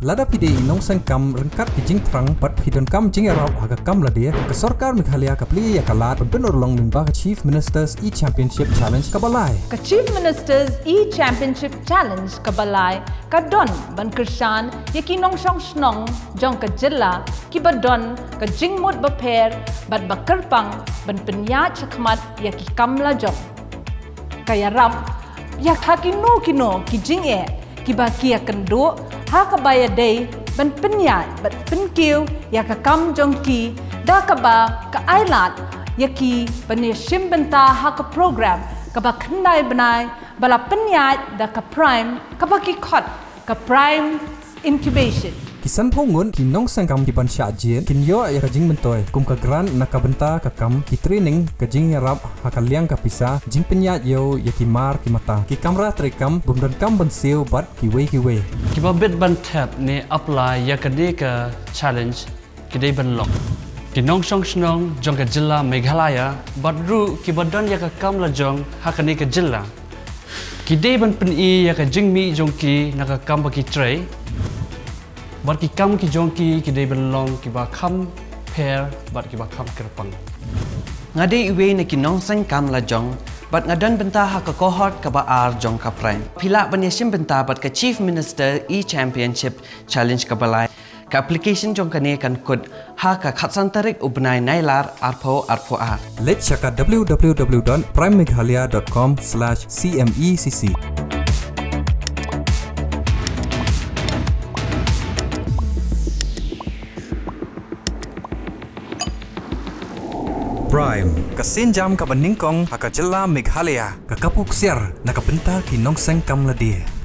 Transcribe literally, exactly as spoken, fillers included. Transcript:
Lada phi dei i nongseng kam ryngkat ki jingthrang bad phi donkam jingïarap ha ka kam lade, ka sorkar Meghalaya ka plie ïa ka lad ban pynurlong lyngba ka Chief Minister's E-Championship Challenge kaba lai. Ka Chief Minister's E-Championship Challenge kaba lai ka don ban kyrshan ïa ki nongshong shnong jong ka jylla kiba don ka jingmut bapher bad ba kyrpang ban pynïaid shakhmat ïa ki kam la jong. Ka ïarap ïa ha kino kino ki jingeh kiba ki ïakynduh ha kaba ïadei ban pynïaid bad pynkiew ïa ka kam jong ki, da kaba ka ailad ïa ki ban ïashim bynta ha ka program kaba khyndai bnai ba la pynïaid da ka PRIME, kaba ki khot ka PRIME Incubation. Ki sanphew ngut ki nongseng kam kiban shah jied kin ïoh ïa ka jingmyntoi kum ka grant na ka bynta ka kam, ki training, ka jingïarap ha ka liang ka pisa, jingpynïaid ïew ïa ki mar ki mata, ki kamra treikam bym donkam ban siew bad kiwei kiwei. Kiba bit ban thep ne apply ïa kane ka challenge ki dei ban long ki nongshong shnong jong ka jylla Meghalaya bad ruh kiba don ïa ka kam la jong ha kane ka jylla. Ki dei ban pyni ïa ka jingmih jong ki na ka kam ba ki trei bad ki kam ki jong ki ki dei ban long kiba kham pher bad kiba kham kyrpang. Nga dei iwei na ki nongseng kam la jong bad nga don bynta ha ka cohort kaba ar jong ka PRIME. Phi lah ban ïashim bynta bad ka Chief Minister E-Championship Challenge kaba lai. Ka application jong kane kan kut ha ka khatsan tarik u bnai Nailar arphew arphew ar. Leit sha ka w w w dot prime meghalaya dot com slash c m e c c. PRIME, ka sienjam kaba nyngkong ha ka jylla Meghalaya, ka kapu ksiar na ka bynta ki nongseng kam lade.